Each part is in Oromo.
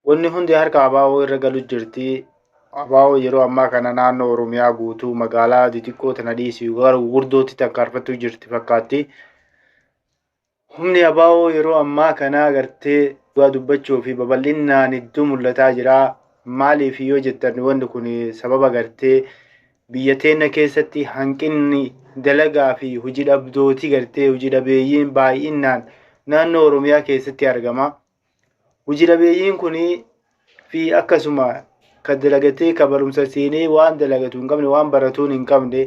Wanni hundi harka ABO irra galu jirti. ABO yeroo ammaa kana naannoo Oromiyaa guutuu magaalaa xixiqqoo tana dhiisii gara gurguddootti tarkaanfachuu jirti fakkaatti. Humni ABO yeroo ammaa kana gartee dhugaa dubbachuu fi babal'inaan hedduu mul'ataa jira. Maaliif yoo jettan wanni kun sababa gartee biyya teenya keessatti hanqinni dalagaa fi hojii dhabdootii gartee hojii dhabeeyyiin baay'inaan naannoo Oromiyaa keessatti argama. Hojii dhabeeyyiin kun fi akkasuma kan dalagatee kan barumsa seenee waan dalagatu hin qabne waan baratuun hin qabne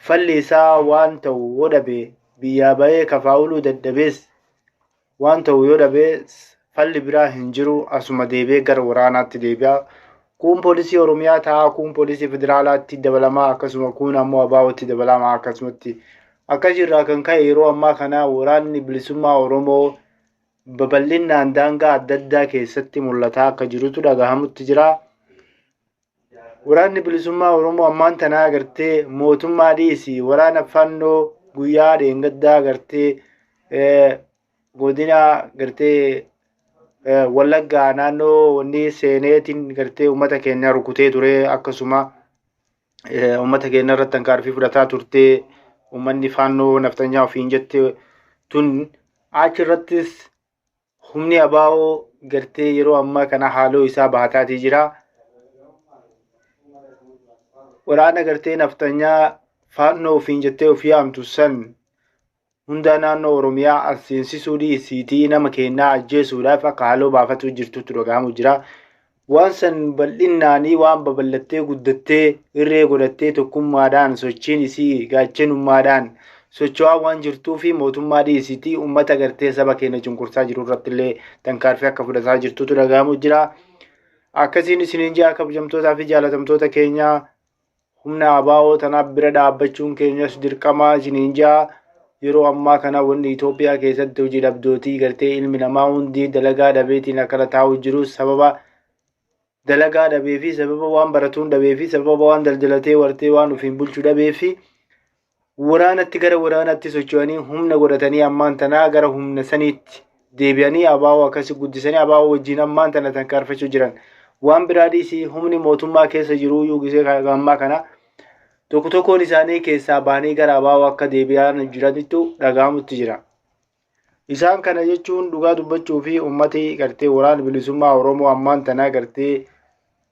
falli isaa waan ta'u yoo dhabe biyyaa bahee kafaa'uluu dadhabees waan ta'u yoo dhabe falli biraa hin jiru asuma deebi'ee gara waraanaatti deebi'a. Kun poolisii Oromiyaa ta'a, kun poolisii federaalaatti dabalamaa akkasuma kun ammoo ABO'tti dabalamaa akkasumatti. Akkasirraa kan ka'e yeroo ammaa kana waraanni bilisummaa Oromoo babal'inaan daangaa adda addaa keessatti mul'ataa akka jirutu dhagahamutti jira. Waraanni bilisummaa Oromoo ammaan tanaa agartee mootummaa dhiisii waraana fannoo guyyaa dheengaddaa agartee godina gartee Wallaggaa naannoo wanni seeneetiin gartee uummata keenya rukutee ture akkasuma uummata keenya irratti tarkaanfii fudhataa turte uummanni faannoo naftanyaa ofiin jette tun achirrattis humni ABO gartee yeroo ammaa kana haaloo isaa bahataatii jira. Waraana gartee naftanyaa faannoo ofiin jettee ofii yaamtu san hunda naannoo Oromiyaa as seensisuu dhiisiitii nama keenyaa ajjeesuudhaaf akka haaloo baafatuu jirtutti dhagahamu jira. Waan san bal'innaanii waan babal'attee guddattee irree godhattee tokkummaadhaan sochiin isii gaachanummaadhaan socho'aa waan jirtuu fi mootummaa dhiisiitii uummata gartee saba keenya cunqursaa jiru irratti illee tarkaanfii akka fudhataa jirtutu dhagahamu jira. Akkasiin isiniin jaa kabajamtootaa fi jaalatamtoota keenyaa humna ABO tanaaf bira dhaabbachuun keenyas dirqama isiniin jaa. Yeroo ammaa kana wanni Itoophiyaa keessatti hojii dhabdootii gartee ilmi namaa hundi dalagaa dhabeetiin akkana taa'u jiru sababa dalagaa dhabee fi sababa waan baratuun dhabee fi sababa waan daldalatee wartee waan ofiin bulchu dhabee fi waraanatti gara waraanatti socho'anii humna godhatanii ammaan tanaa gara humna saniitti deebi'anii ABO akkasi guddisanii ABO wajjin ammaan tana tarkaanfachuu jiran. Waan biraa dhiisii humni mootummaa keessa jiru iyyuu gisee ammaa kana tokko tokkoon isaanii keessaa bahanii gara ABO akka deebi'an jiranittu dhagahamutti jira. Isaan kana jechuun dhugaa dubbachuu fi uummati gartee waraana bilisummaa Oromoo ammaan tanaa gartee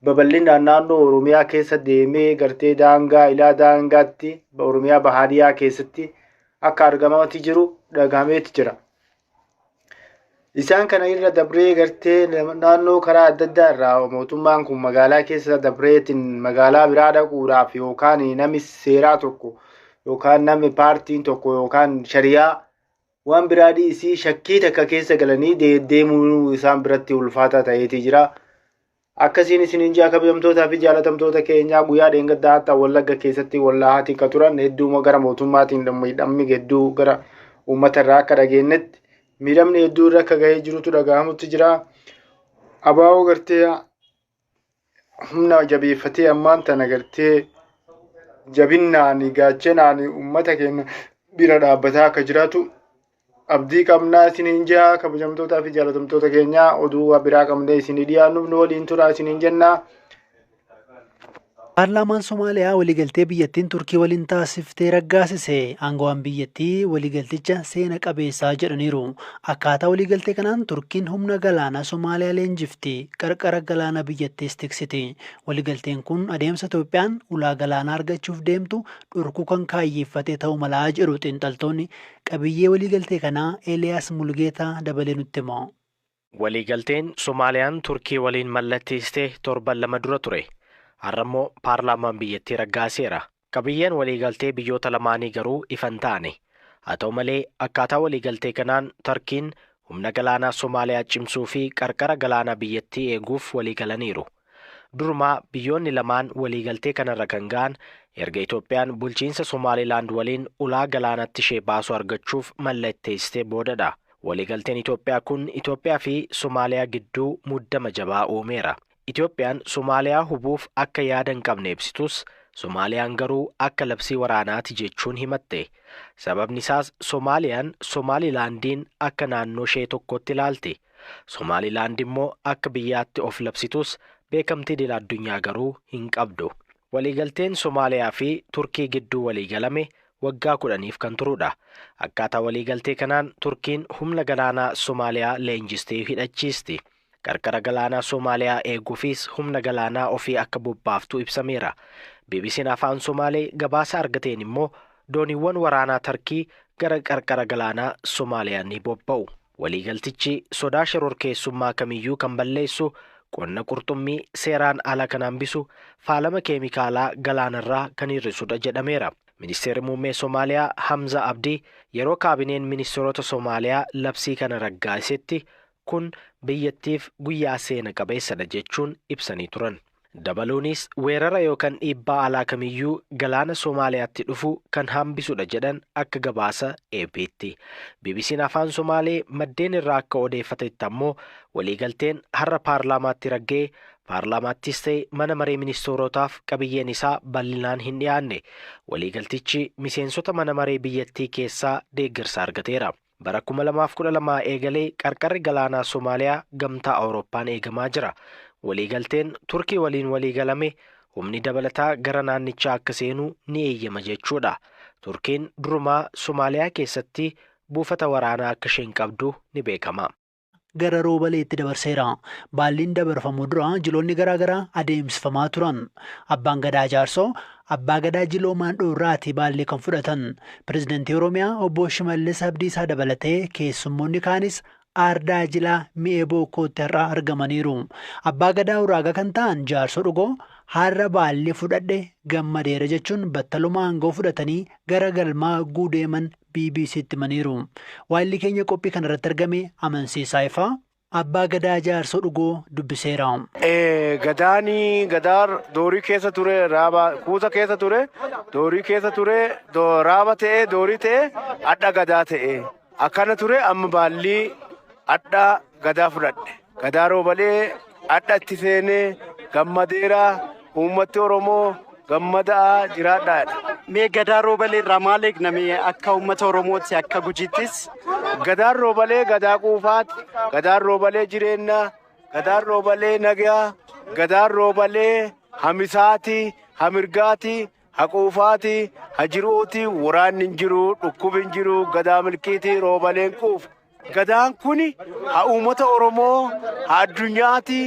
babal'inaan naannoo Oromiyaa keessa deemee gartee daangaa ilaa daangaatti Oromiyaa bahaadiyaa keessatti akka argamaatti jiru dhagahameeti jira. Isaan kana irra dabree gartee naannoo karaa adda addaa irraa mootummaan kun magaalaa keessa dabreetiin magaalaa biraa dhaquudhaaf yookaan namni seeraa tokko yookaan namni paartiin tokko yookaan shariyaa waan biraa dhiisii shakkii takka keessa galanii deemuu isaan biratti ulfaataa ta'eetii jira. Akkasiin isiniin jaa kabajamtootaa fi jaalatamtoota keenyaa guyyaa dheengaddaa hatta Wallagga keessatti wallaahatii ka turan hedduu gara mootummaatiin miidhamni hedduu gara uummata irraa akka dhageenyetti miidhamni hedduu irra akka gahee jirutu dhagahamutti jira. ABO gartee humna jabeeffatee ammaan tana gartee jabinnaan gaachanaan uummata keenya bira dhaabbataa akka jiraatu abdii qabnaa isiniin jaa kabajamtootaa fi jaalatamtoota keenyaa oduu biraa qabnee isinii dhiyaannuuf nu waliin turaa isiniin jennaa. Paarlaamaan Somaaliyaa waliigaltee biyyattiin Turkii waliin taasiftee raggaasise. Aangawaan biyyattii waliigalticha seena qabeessaa jedhaniiru. Akkaataa waliigaltee kanaan Turkiin humna galaanaa Somaaliyaa leenjifti. Qarqara galaana biyyattiis tiksiti. Waliigalteen kun adeemsa Itoophiyaan ulaa galaanaa argachuuf deemtu dhorkuu kan kaayyeeffate ta'uu malaa jedhu xiinxaltoonni. Qabiyyee waliigaltee kanaa Eeliyaas Mulgeetaa dabalee nutti hima. Waliigalteen Somaaliyaan Turkii waliin mallatteessite torban 2 dura ture. Har'a immoo paarlaamaan biyyattii raggaaseera. Qabiyyeen waliigaltee biyyoota lamaanii garuu ifa hin taane. Haa ta'u malee akkaataa waliigaltee kanaan Tarkiin humna galaanaa Somaaliyaa cimsuu fi qarqara galaanaa biyyattii eeguuf waliigalaniiru. Durumaa biyyoonni lamaan waliigaltee kanarra kan ga'an erga Itoophiyaan bulchiinsa Somaalilaand waliin ulaa galaanatti ishee baasuu argachuuf mallatteessitee boodadha. Waliigalteen Itoophiyaa kun Itoophiyaa fi Somaaliyaa gidduu muddama jabaa uumeera. Itoophiyaan Somaaliyaa hubuuf akka yaada hin qabne ibsitus Somaaliyaan garuu akka labsii waraanaati jechuun himatte. Sababni isaas Somaaliyaan Somaalilaandiin akka naannoo ishee tokkotti ilaalti. Somaalilaand immoo akka biyyaatti of labsitus beekamtii idil addunyaa garuu hin qabdu. Waliigalteen Somaaliyaa fi Turkii gidduu waliigalame waggaa 10f kan turudha. Akkaataa waliigaltee kanaan Turkiin humna galaanaa Somaaliyaa leenjistee hidhachiisti. Qarqara galaanaa Somaaliyaa eeguufis humna galaanaa ofii akka bobbaaftu ibsameera. BBC'n Afaan Somaalee gabaasa argateen immoo dooniiwwan waraanaa Tarkii gara qarqara galaanaa Somaaliyaa ni bobba'u. Waliigaltichi sodaa shororkeessummaa kamiyyuu kan balleessu, qonna qurxummii seeraan ala kan hambisu, faalama keemikaalaa galaanarraa kan hir'isudha jedhameera. Ministeerri Muummee Somaaliyaa Hamza Abdii yeroo kaabineen ministeerota Somaaliyaa labsii kana raggaasisetti kun biyyattiif guyyaa seena qabeessadha jechuun ibsanii turan. Dabaluunis weerara yookaan dhiibbaa alaa kamiyyuu galaana Somaaliyaatti dhufu kan hambisudha jedhan akka gabaasa AP'tti. BBC'n Afaan Somaalee maddeen irraa akka odeeffatetti ammoo waliigalteen har'a paarlaamaatti ragga'e paarlaamaattis ta'e mana maree ministeerotaaf qabiyyeen isaa bal'inaan hin dhiyaanne. Waliigaltichi miseensota mana maree biyyattii keessaa deeggarsa argateera. Bara 2012 eegalee qarqarri galaanaa Somaaliyaa gamtaa Awurooppaan eegamaa jira. Waliigalteen Turkii waliin waliigalame humni dabalataa gara naannichaa akka seenu ni eeyyama jechuudha. Turkiin durumaa Somaaliyaa keessatti buufata waraanaa akka isheen qabdu ni beekama. Gara Roobaleetti dabarseera. Baalliin dabarfamuu dura jiloonni garaagaraa adeemsifamaa turan. Abbaan Gadaa Jaarsoo Abbaa Gadaa Jiloo Maandhoo irraatii baallii kan fudhatan. Pireezidantii Oromiyaa Obbo Shimallis Abdiisaa dabalatee keessummoonni kaanis aardaa jilaa Mi'ee Bookkootti har'a argamaniiru. Abbaa Gadaa Uraagaa kan ta'an Jaarsoo Dhugoo har'a baallii fudhadhe gammadeera jechuun battaluma aangoo fudhatanii gara galmaa guudeeman BBC'tti himaniiru. Waayilli keenya qophii kanarratti argame Amansiisaa Ifaa Abbaa Gadaa Jaarsoo Dhugoo dubbiseera. Gadaanii gadaa doorii keessa ture, raaba kuusa keessa ture, doorii keessa ture, raaba ta'ee, doorii ta'ee, adha gadaa ta'ee akkana ture. Amma baallii adha gadaa fudhadhe. Gadaa Roobalee adha itti seenee gammadeera. Uummatti Oromoo gammadaa jiraadhaadha. Mee Gadaa Roobalee irraa maal eegname akka uummata Oromootti, akka Gujiittis? Gadaan Roobalee gadaa quufaati. Gadaan Roobalee jireenyaa. Gadaan Roobalee nagaa. Gadaan Roobalee hamisaati, hamirgaati, haquufaati, hajiruuti, waraanni hin jiru, dhukkubi hin jiru, gadaa milkiiti, Roobaleen quufa. Gadaan kuni haa uummata Oromoo, haa addunyaati,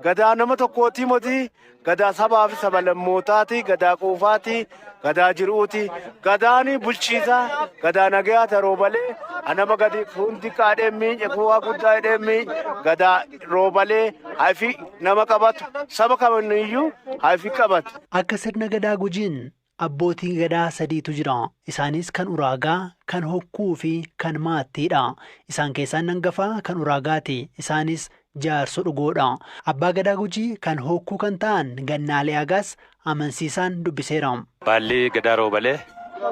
gadaa nama tokkooti moti, gadaa sabaa fi sablammootaati, gadaa quufaati, gadaa jiruuti, gadaani bulchiisaa, gadaa nagayaa Roobalee, nama gadi hundi qaadhee miice, kuwaa guddaa hidhee miice, gadaa Roobalee haifi nama qabatu, saba kamiyyuu haifi qabatu. Akka sirna Gadaa Gujiin abbootiin gadaa sadiitu jira. Isaanis kan Uraagaa, kan Hokkuu fi kan Maattiidha. Isaan keessaa inni hangafaa kan Uraagaati. Isaanis Jaarsoo Dhugoodha. Abbaa Gadaa Gujii kan Hokkuu kan ta'an Gannaalee Agaas Amansiisaan dubbiseera. Baalli Gadaa Roobalee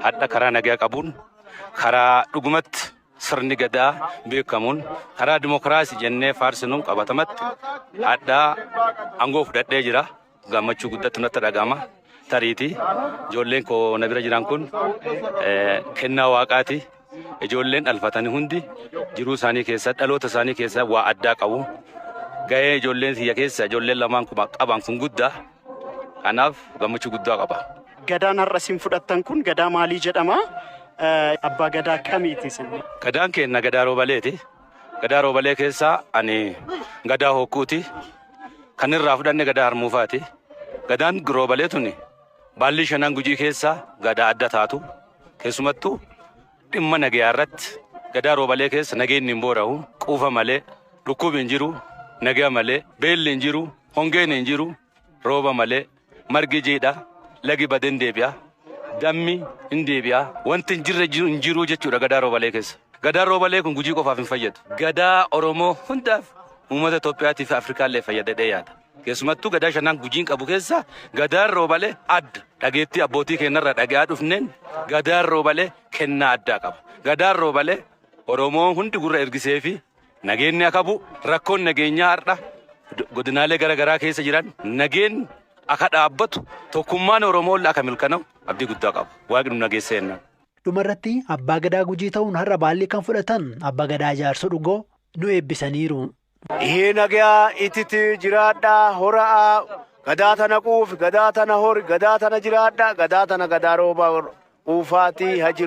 hadha karaa nagaa qabuun, karaa dhugumatti sirni gadaa beekamuun, karaa dimokiraasii jennee faarsinuun qabatamatti hadha aangoo fudhadhee jira. Gammachuu guddatu natti dhaga'ama. Tariiti ijoolleen koo na bira jiran kun kennaa waaqaati. Ijoolleen dhalfatanii hundi jiruu isaanii keessa, dhaloota isaanii keessa waa addaa qabu. Gahee ijoolleen kiyya keessa ijoolleen lamaan qaban kun guddaa. Kanaaf gammachuu guddaa qaba. Gadaan har'a isin fudhattan kun gadaa maalii jedhama? Abbaa gadaa kamiiti isin? Gadaan keenya Gadaa Roobaleeti. Gadaa Roobalee keessaa ani gadaa Hokkuuti. Kan irraa fudhanne gadaa Harmuufaati. Gadaan Roobalee tuni baalli shanan Gujii keessaa gadaa adda taatu. Keessumattuu dhimma nagayaa irratti Gadaa Roobalee keessa nageenyi hin boora'u. Quufa malee dhukkubi hin jiru, nagaa malee beelli hin jiru, hongeen hin jiru, rooba malee margi jiidha, lagi badeen deebi'a, dammi hin deebi'a, wanti hin jirre hin jiru jechuudha Gadaa Roobalee keessa. Gadaan Roobalee kun Gujii qofaaf hin fayyadu. Gadaa Oromoo hundaaf, uummata Itoophiyaatii fi Afrikaallee fayyadadhee yaada. Keessumattuu gadaa shanan Gujiin qabu keessa Gadaan Roobalee adda. Dhageettii abbootii keenyarraa dhaga'aa dhufneen Gadaan Roobalee kennaa addaa qaba. Gadaan Roobalee Oromoo hundi gurra ergisee fi nageenyi akka bu'u, rakkoon nageenyaa har'a godinaalee gara garaa keessa jiran nageenyi akka dhaabbatu, tokkummaan Oromoo akka mirkanaa'u abdii guddaa qaba. Waaqni nu nageessa jennaan. Dhumarratti Abbaa Gadaa Gujii ta'uun har'a baallii kan fudhatan Abbaa Gadaa Jaarsoo Dhugoo nu eebbisaniiru. Ihee nagayaa ititi jiraadhaa hora'aa gadaa tana quufi gadaa tana hori gadaa tana jiraadhaa gadaa tana gadaa rooba quufaatii haji.